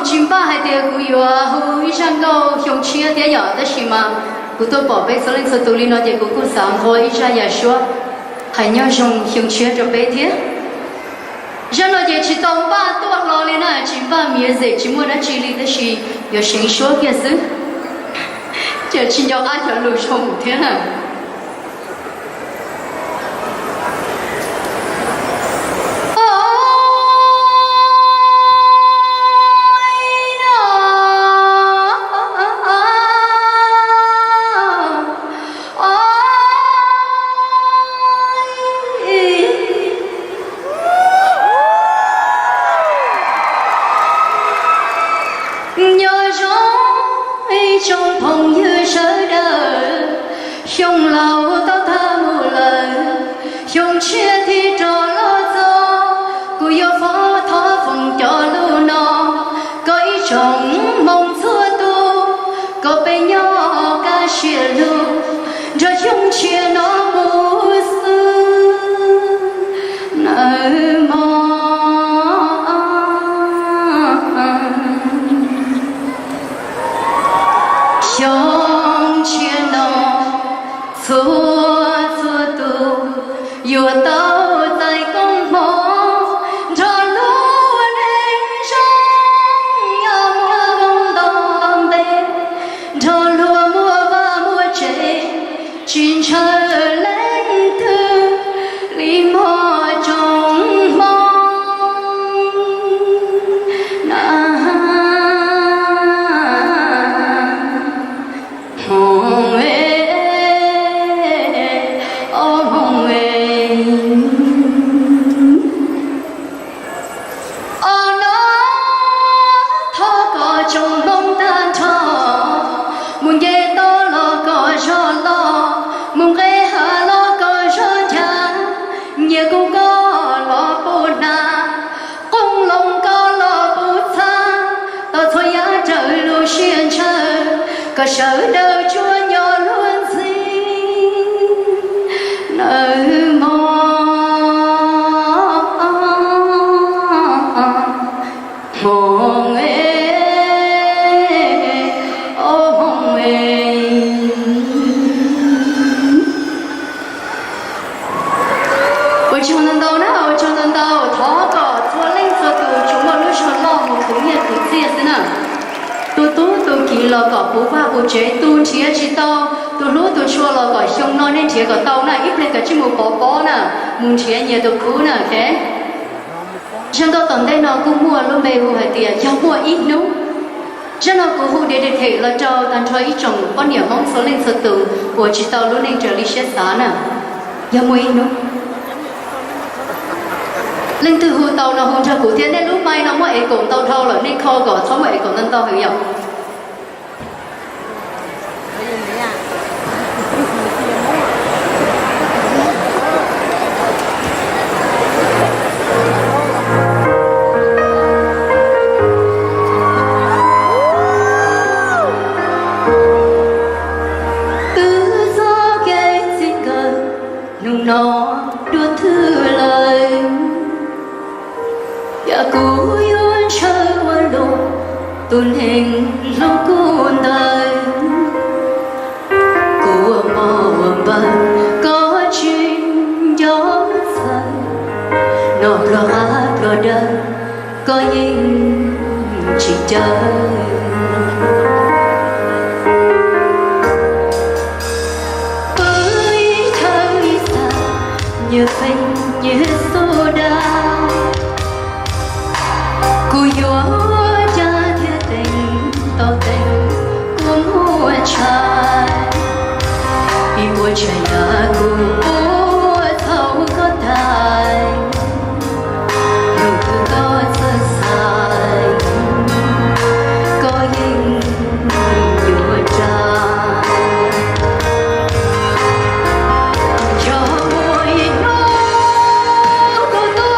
Tsis npaj hais tias kuv yuav hu ib zaj nkauj xyoo tshiab thiab yom, tab sis mas kuv tuaj pom peb txhua leej txhua tus li no ces kuv kuj xav nqua ib zaj yam suab hais nyob zoo xyoo tshiab rau peb thiab. Zaj no ces tsis tau npaj tuaj hlo li na, tsis npaj music tsis muaj dab tsi li tab sis yuav seev suab kiag xwb. Ces tsis nco qab cov lus zoo thiab na. Nyob zoo ib tsoom phooj ywg sawv daws, xyoo laus tau tag mus lawm, xyoo tshiab thiaj rov los txog. Kuv yuav foom thov foom cov lus no, koj ib tsoom hmoob txhua tus, kom peb nyob kaj siab lug nrog xyoo tshiab no mus xwb nawb mog. Xyoo tshiab no txhua txhua tus yuav tau txais koob hmoov nrog luag neej zoo, muaj koob nto npe, nrog luag muaj vaj muaj tsev, tsis ntshaw leej twg li mog tsoom hmoob na. Hmoov es, ob hmoov es, ob no thov kom tsoom hmoob tag nrho mus nce toj los kom zog loj, mus nqes hav los kom zog ncha, nyias kub koj los puv hnav, qoob loo koj los puv txhab, tau txhua yam raws lub siab ntshaw, kom sawv daws tsuas nyob luag ntxhi nawb mog. Hmoov es, ob hmoov es. Ua tsaug ntau ntau na, ua tsaug ntau ntau. Thov kom txhua leej txhua tus tsuas muaj lub zog loj mus khwv nyiaj khwv txiaj xwb na. Tus tub tus kiv los kom puv vaj puv tsev, tus nrhiav tsis tau, tus hlub tus tshua los kom xyoo no nej nrhiav kom tau na, ib pliag kav tsij mus pov pob na, mus nrhiav nyias tus khub na, ok. Zaj nkauj tom ntej no kuj muaj lub npe hu hais tias yog muaj ib hnub. Zaj no kuv hu dedicate los rau tag nrho ib tsoom poj niam Hmoob txhua leej txhua tus uas tsis tau lub neej raws li siab xav na. Yog muaj ib hnub. Leej twg hu tau no hu nrog kuv thiab, nej lub mic no muaj echo ntau dhau lawm, nej kho kom txhob muaj echo ntau ntau heev yom. Wb txoj kev txij nkawm hnub no dua thwj lawm. Yam kuv yuav ntshaw ua luaj tus neeg hlob kuv ntawd. Kuv ua mov ua npawg koj tsis nco txhawj, noj pluag haus pluag dawb koj yeej tsis caw. Pw ib chaw ib xav, nyias feem nyias xub dag. Kuv yuav ua cas thiaj teev tau teev kuv muaj ntshai. Ib puas tsav yam kuv puas txhaum koj tag, yog koj txawj xaiv, koj yeej yuav tsa. Yog muaj ib hnub kuv tu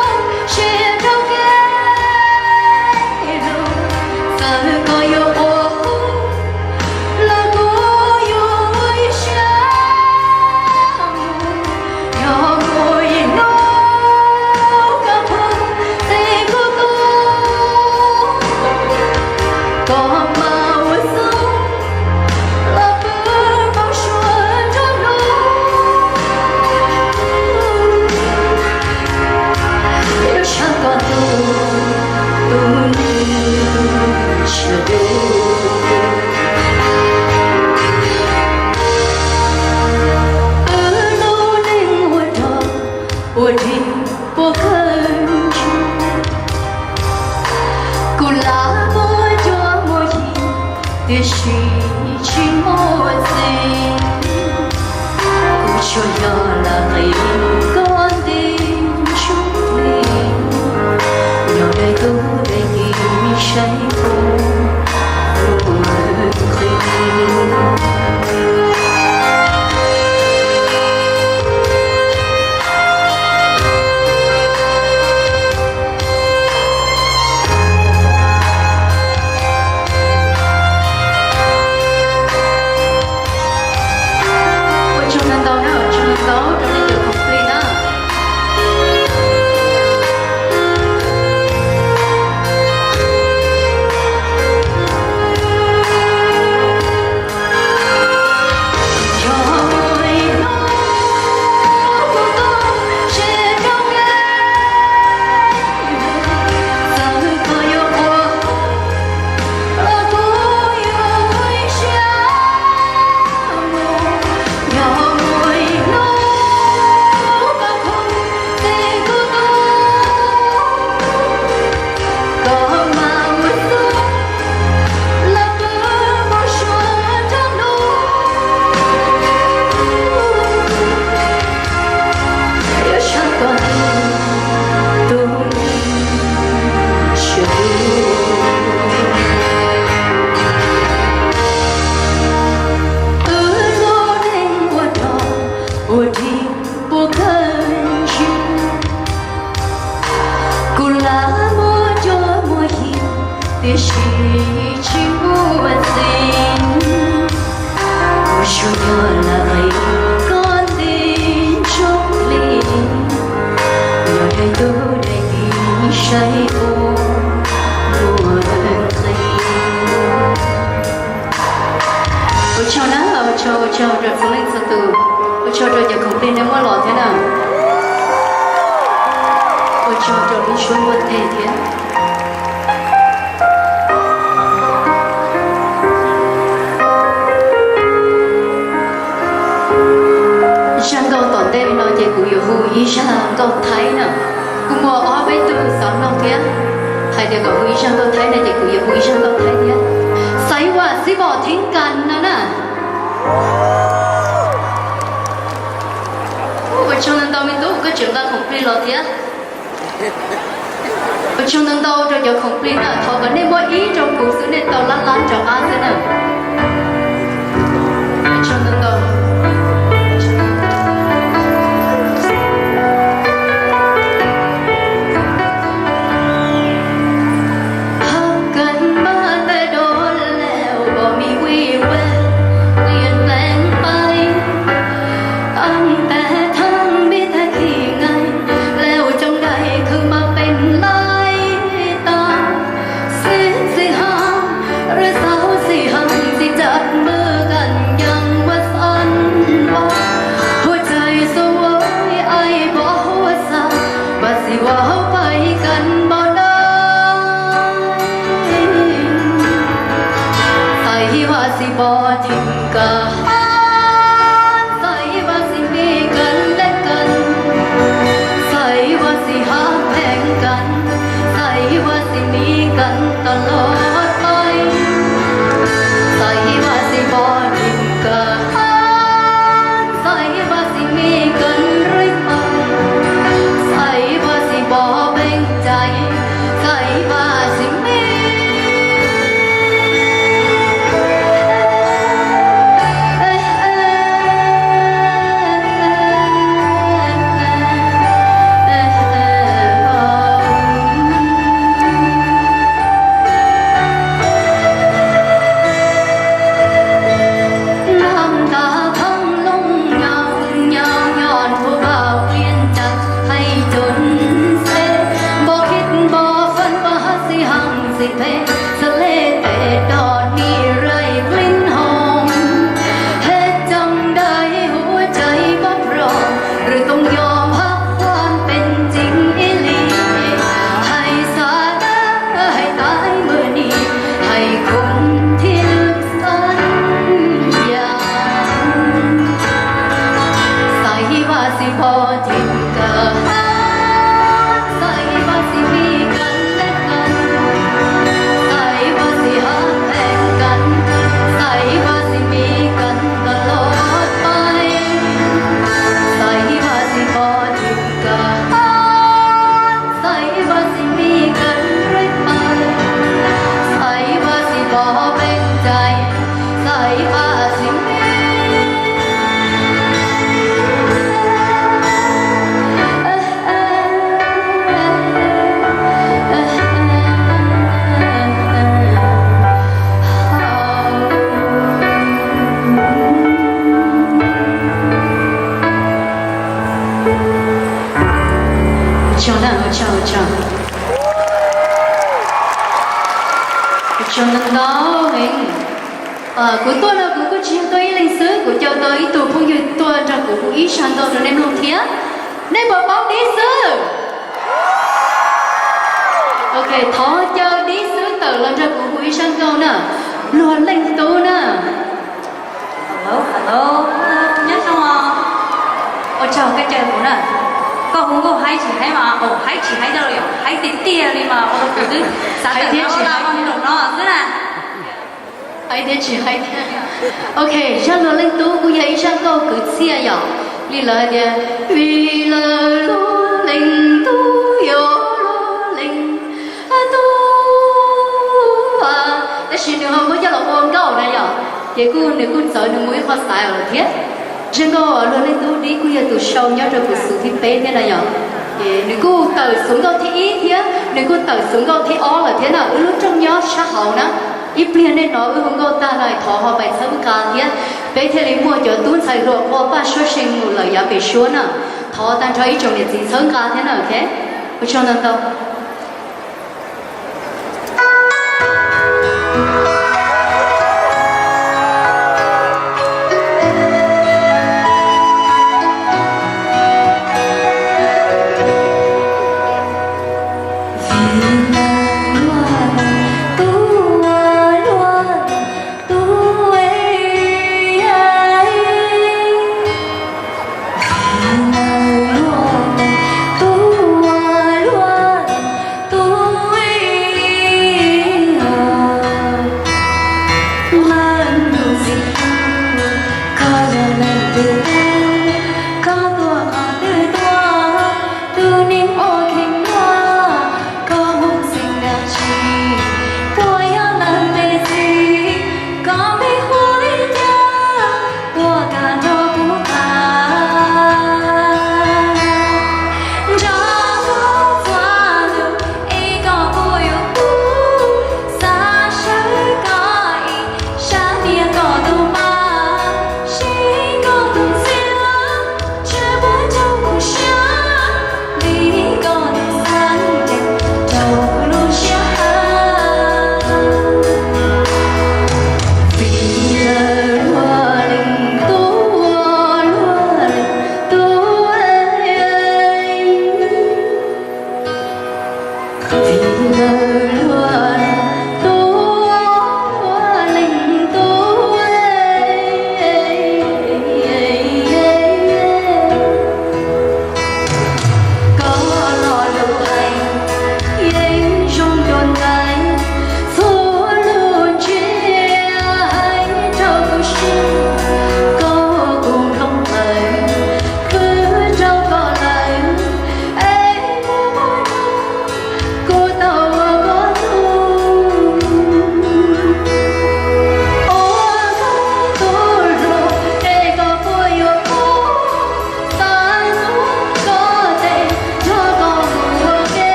siab rau kev Tiam sis tsis muaj txiv, kuv tsuas yog lam nqis koj nti ntsuj plig, nyob dai tub dai ki saib kuv mus nqis. Ua tsaug ntau ntau na, ua tsaug ntau ntau rau nej cov khoom plig na. Ua dog ua dig puas kawg ntsws, kuv lam muaj cuab muaj yig, tiam sis tsis muaj txiv. Kuv tsuas yog lam nqis koj nti ntsuj plig, yog dai tub dai ki saib kuv mus nqis. Ua tsaug na, ua tsaug, ua tsaug rau txhua leej txhua tus, ua tsaug rau cov khoom plig nej muab los thiab na. Ua tsaug rau lub suab npuaj teg thiab. Zaj nkauj tom ntej no ces kuv yuav hu ib zaj nkauj Thaib na. Kuv muaj ob peb tug xav mloog thiab, hais tias kom hu ib zaj nkauj Thaib no ces kuv yuav hu ib zaj nkauj Thaib thiab. Xaiv vas xib pom thib kas no na. Ua tsaug ntau ntau me tub, koj tseem nqa khoom plig los thiab. Ua tsaug ntau ntau rau cov khoom plig na, thov kom nej muab ib rau kuv xwb nej tau lab lab rov qab xwb na. Ua tsaug ntau ntau. Hab kas mab tej dua lawm, pom mi wi wen plias plees pais. Tam tes thab mi tes khi ngai, lawm cov nqaij khwv mas peem laij tau. Xib xis hab, rau xaus xis hab, tsis tau mw kas ncaas ua xan ua. Huab cai xuv ua ai pom huab xav, vas xis vas hauv pais kas npau dai. Xaiv vas xis pom thim kas, xaiv vas xis mi kas lej kas, xaiv vas xis hab pheej kas, xaiv vas xis mi kas tas los pais. Xaiv vas xis pom thim kas, xaiv vas xis mi kas rwb pais. Xaiv vas xis pom peem cai, xaiv vas xis mi. Naj nta thab loo nyaum nyaum nyob puag pab plias cas hais cov xeb npau khib npau fab npau hab xis hab xis phem xab lej tes dog nim raij klin hoo. Hab cov dai huab cai pab rau rwg too yos hab huab pees tsees ib li. Hais xav dab hais tais mw nim hais khoom thib lwm xab yas. Xaiv vas xis pom thim kas, xaiv vas xis mi kas lej kas, Zoo ntau, kuv tuaj no kuv kuj tsis yog tuaj ib leeg xwb, kuv caw tau ib tug phooj ywg tuaj nrog kuv hu ib zaj nkauj rau nej mloog thiab. Nej puas paub dib xwb? Ok, thov caw dib xwb tawm los nrog kuv hu ib zaj nkauj na. Luag Leej Tub na. Nyob zoo os. Ua tsaug koj caw kuv na. Koj hu nkauj haib tsis haib mas, haib tsis haib dab los yog haib tiag tiag li mas ua rau kuv twb xav tawm thiab tsis haib no xwb na. Haib thiab tsis haib thiab. Ok, zaj Luag Leej Tub kuj yog ib zaj nkauj kwv txhiaj yom, li lawv hais tias, vim lawv Luag Leej Tub yuav Luag Leej Tub, tab sis nws ho muab coj los ua nkauj na yom, ces kuj nws kuj txawv nws mus ib qho xaiv lawm thiab. Zaj nkauj Luag Leej Tub dib kuj yog tus sau nyob rau kuv xuv thib peb thiab na yom. Ces nws kuj tawm xuv nkauj thib ib thiab nws kuj tawm xuv nkauj thib ob lawm thiab na, wb lub rooj nyob sab hauv na. Ib pliag nej hnov wb hu nkauj tag no thov ho pais txhawb nqa thiab, peb thiaj li muaj cov tub ntxhais hluas ua paj suab see mus lawm yav pem suab na. Thov tag nrho ib tsoom niam txiv txhawb nqa thiab na, ok? Ua tsaug ntau ntau.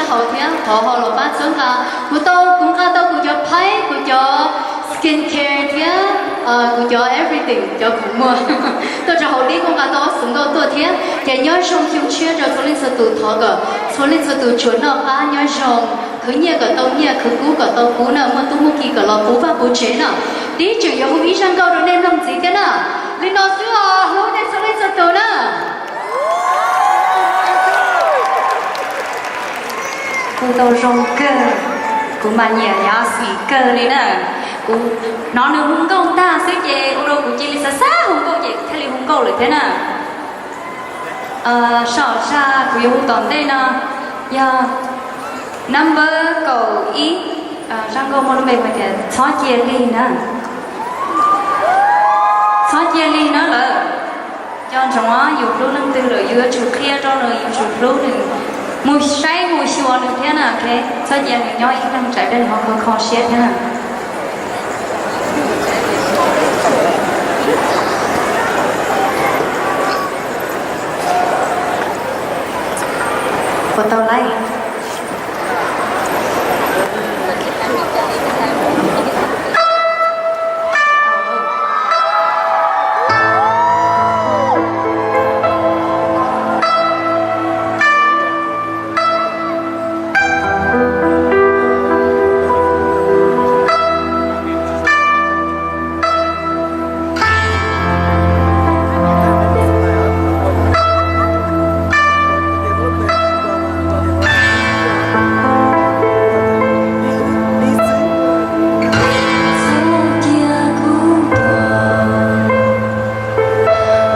Haus thiab thov ho los pab txhawb nqa. Kuv tau, kuv nqa tau kuv cov phaib, kuv cov skin care thiab kuv cov everything, cov khoom muag tuaj rau hauv dib, kuv nqa tau ob xwm nkauj tuaj thiab. Ces nyob zoo xyoo tshiab rau txhua leej txhua tus, thov kom txhua leej txhua tus tsuas noj qab nyob zoo, khwv nyiaj kom tau nyiaj, khwv kub kom tau kub na, muaj tub muaj ki kom los puv vaj puv tsev na. Dib tseem yuav hu ib zaj nkauj rau nej mloog ntxiv thiab na. Li no xwb os, hlub nej txhua leej txhua tus na. Hu tau zoo kawg, kuv mas nyiam nyob xim kawg li na. Kuv hnov nws hu nkauj tag xwb ces ua rau kuv cia li xav xav hu nkauj ces kuv thiaj li hu nkauj lawm thiab na. Saum zaj kuv yuav hu tom ntej no yog number kaum ib, zaj nkauj muaj lub npe hais tias txhob cia lig na. Txhob cia lig na lawm. Nco ntsoov, yus hlub leej twg lawm yus yuav tsum qhia rau nws yus tsum hlub nws. Mus saib mus xyuas nws thiab na, ok. Txhob cia nws nyob ib leeg tsam pliag nws ho kho kho siab thiab na. Puas tau lawm?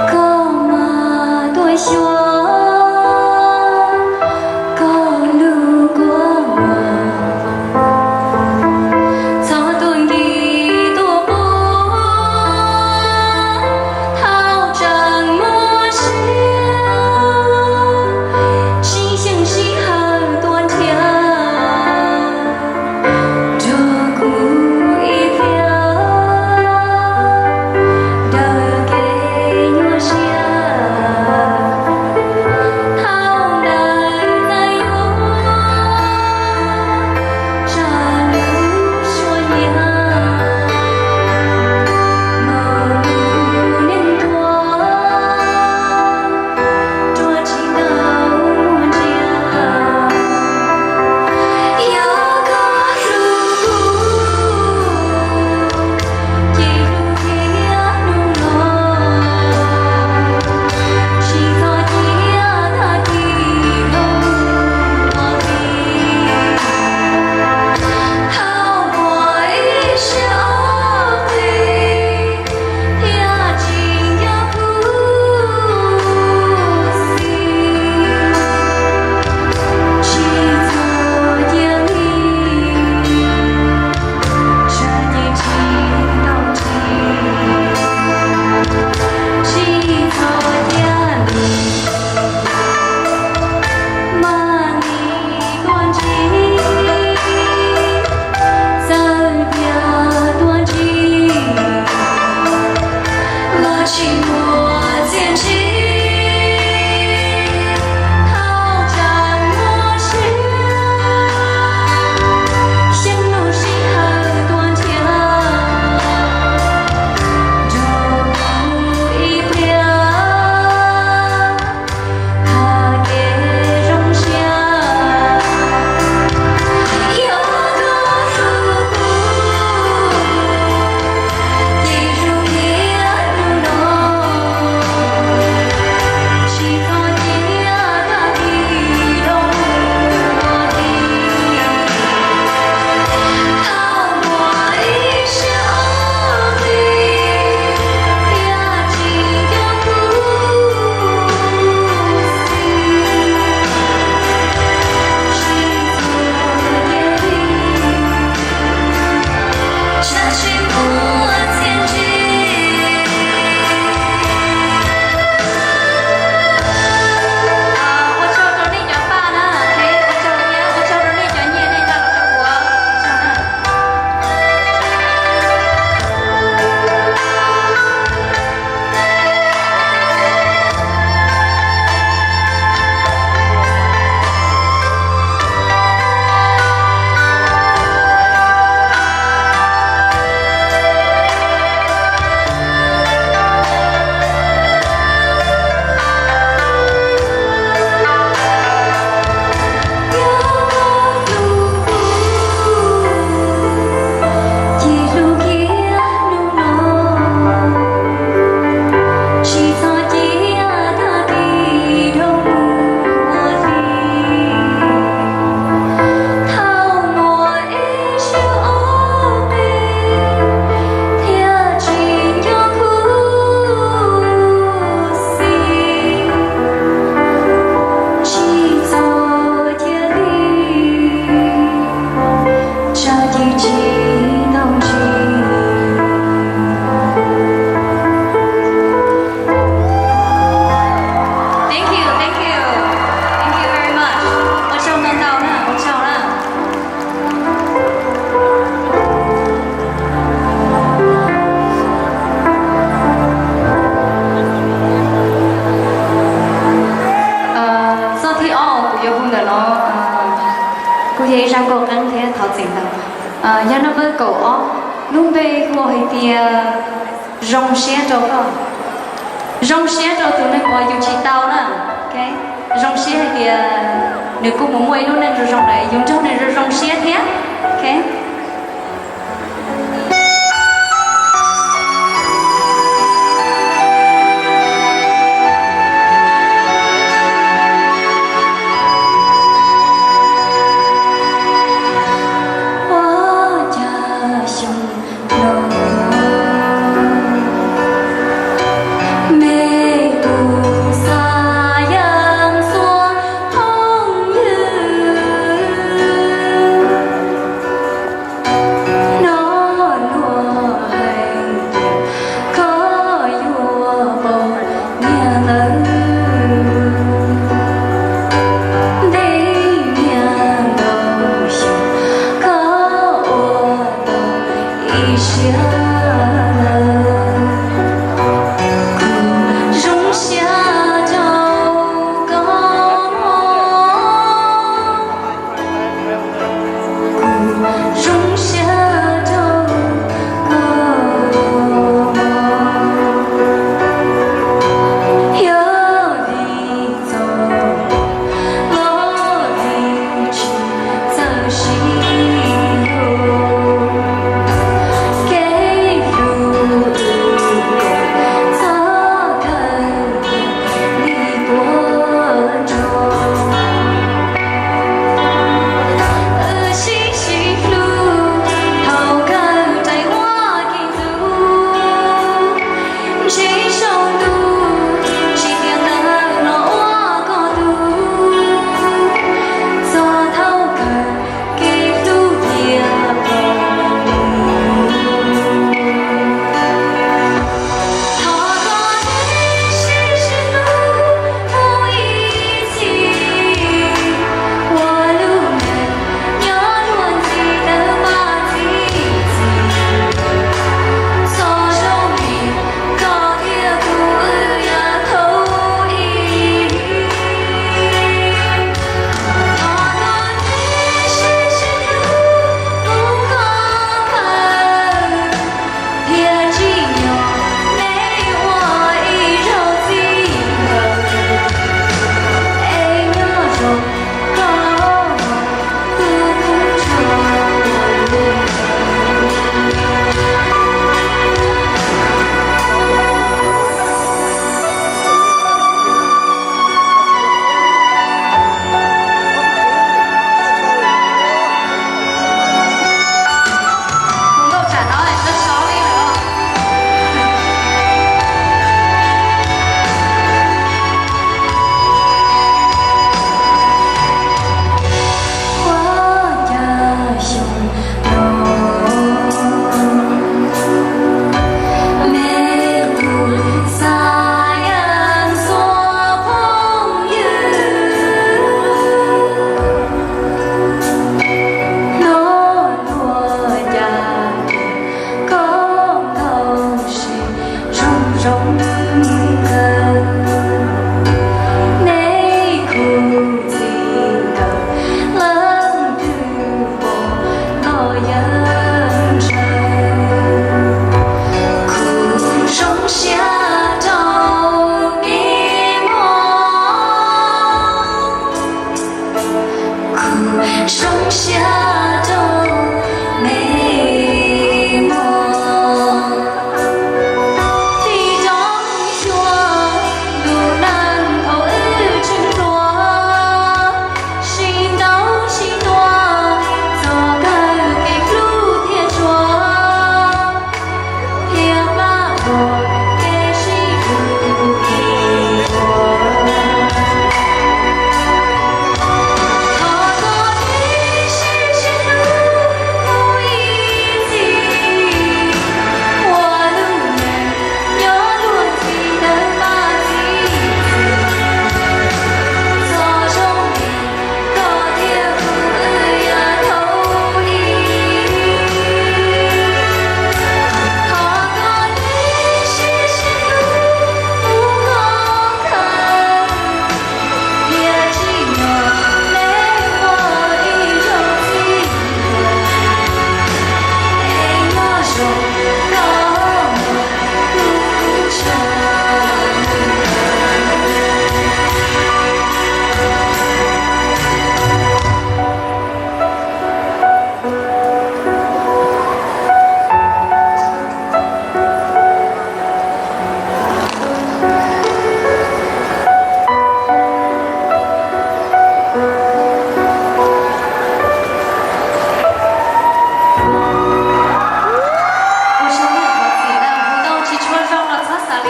Koj mas tuaj xyuas, koj lub kua muag, txhob tuaj nkim tuaj quav, thaum tseem muaj sia, sib xyeej sij hawm tuaj nrhiav. Nrog kuv ib pliag daws kev nyuaj siab, thaum ntawd txawm yuav tsa lub suab nyiaj mus nug neeg tuaj ruaj tsis tau muaj ntsia. Yog koj hlub kuv, ces hlub thiab hlub los, tsis txhob cia tag kis los ua li. Thaum muaj ib siab ob qig, thiaj tsis nco kuv xim. Tsis txhob cia li, tsam ces tsis tau ris. Tsis txhob cia li, mas nim tuaj ntsib, txawm tias tuaj ntsib los tsis muaj txiaj ntsig. Thaum tseem muaj sia, xyeej lub sij hawm tuaj nrhiav, nrog kuv ib pliag tag kev zoo siab. Yog koj hlub kuv, ces hlub thiab hlub los, Hu hais tias zoo siab rau koj, zoo siab rau tus neeg uas yus tsis tau na. Ok, zoo siab hais tias nws kuj mus muaj ib lub neej zoo zoo lawm, yus nrog nws zoo zoo siab thiab. Ok. Ua cas xyoo no me tus xa yam xuab phooj ywg.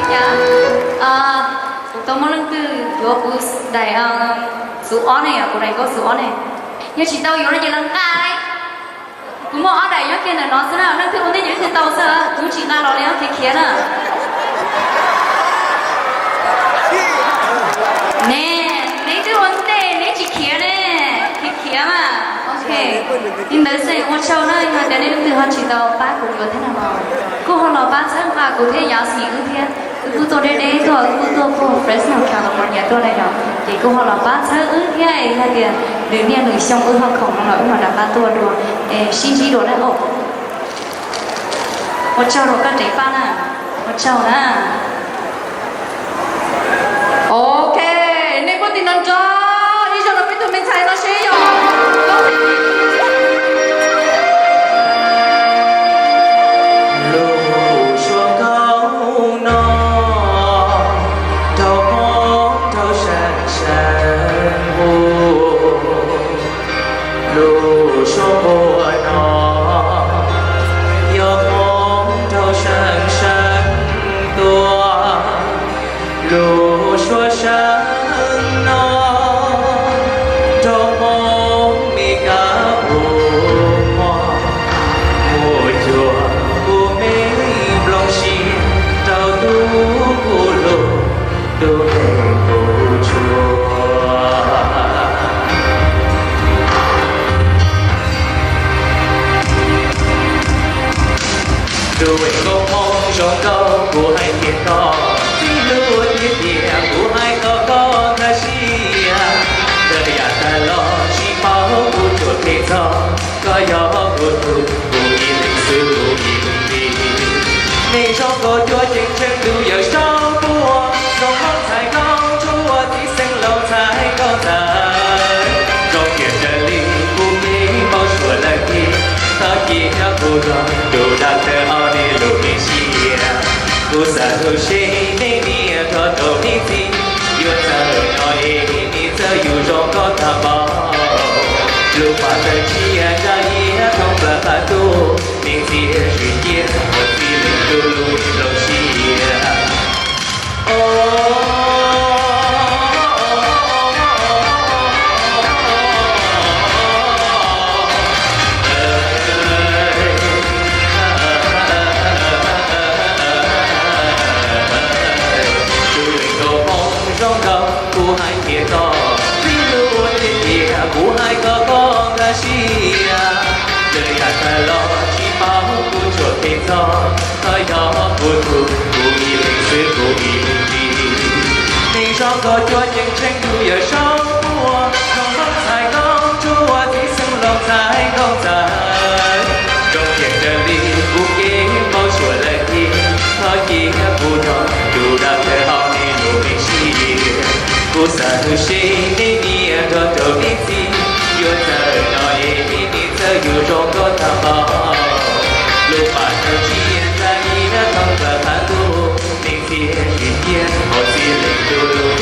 Yog, tau muaj leej twg yuav kuv daim xub ob ne, yog kuv daim nkauj xub ob ne, yog tsis tau yuav no ces los nqa. Kuv muaj ob daim nyob kiag ntawm no xwb na, leej twg ua ntej ces leej twg tau xwb, kuv tsis nqa los li, neb khiav khiav na. Ne, neb twb ua ntej neb tsis khiav ne, khiav khiav mas. Ok, li ntawd xwb ua tsaug na, yog tias nej leej twg ho tsis tau pab kuv yuav thiab no los kuj ho los pab txhawb nqa kuv thiab Yasmin wb thiab. Wb kuj tuaj deb deb tuaj, wb kuj tuaj puag Fresno, California tuaj na yom, ces kuj ho los pab txhawb wb thiab, yog tias nws niaj nws xyoo wb ho khoom no los wb mam rov qab tuaj dua, sib ntsib dua na. Ua tsaug rau koj dev paj na, ua tsaug na. Ok, nej puab tig no nrog ib zaug rau peb tug me ntxhais no seb yog. Lub suab nkauj no raug hmoov raug seev seev hu, lub suab npua no yog hmoov raug seev seev tua. Lub suab seev no raug hmoov me kab hu muag, mus cuag kuv me nplooj siab rau tus kuv hlub, tus me kuv tshua. Tus me nkauj hmoob zoo nkauj kuv hais tias koj txij lub tiag tiag, kuv hais kom koj nkag siab. Txawm yam tag los tsis paub kuv tsuas phem txog, koj yog kuv tus, kuv ib leeg xwb kuv ib leeg li. Neeg zoo nkauj cuab ceeb tsheej tus yawm saub puag, zoo hmoob ntxhais nkauj ntsuab txiv xeev laus ntxhais nkauj ntxawm. Zoo tiag raws li kuv kev paub suav lawm tiag, thov cia kuv nrog tus dag tawg hauv nej lub me siab. Kuv xav lub seb nej niam nrog rau nej txiv yuav txawj no es nej txawj yus zoo nkauj tag npaum. Lub pas tawg tsiaj ntsa iab thoob plaws qab ntuj, nej txiv zwm ciaj ua txiv leej tub lub me nplooj siab. Tus me nkauj hmoob zoo nkauj kuv hais tias koj txij lub tiag tiag, kuv hais kom koj nkag siab. Txawm yam tag los tsis paub kuv tsuas phem txog, koj yog kuv tus, kuv ib leeg xwb kuv ib leeg li. Neeg zoo nkauj cuab ceeb tsheej tus yawm saub puag, zoo hmoob ntxhais nkauj ntsuab txiv xeev laus ntxhais nkauj ntxawm. Zoo tiag raws li kuv kev paub suav lawm tiag, thov cia kuv nrog tus dag tawg hauv nej lub me siab. Kuv xav lub seb nej niam nrog rau nej txiv yuav txawj no es nej txawj yus zoo nkauj tag npaum. Lub pas tawg tsiaj ntsa iab thoob plaws qab ntuj, nej txiv zwm ciaj ua txiv leej tub lub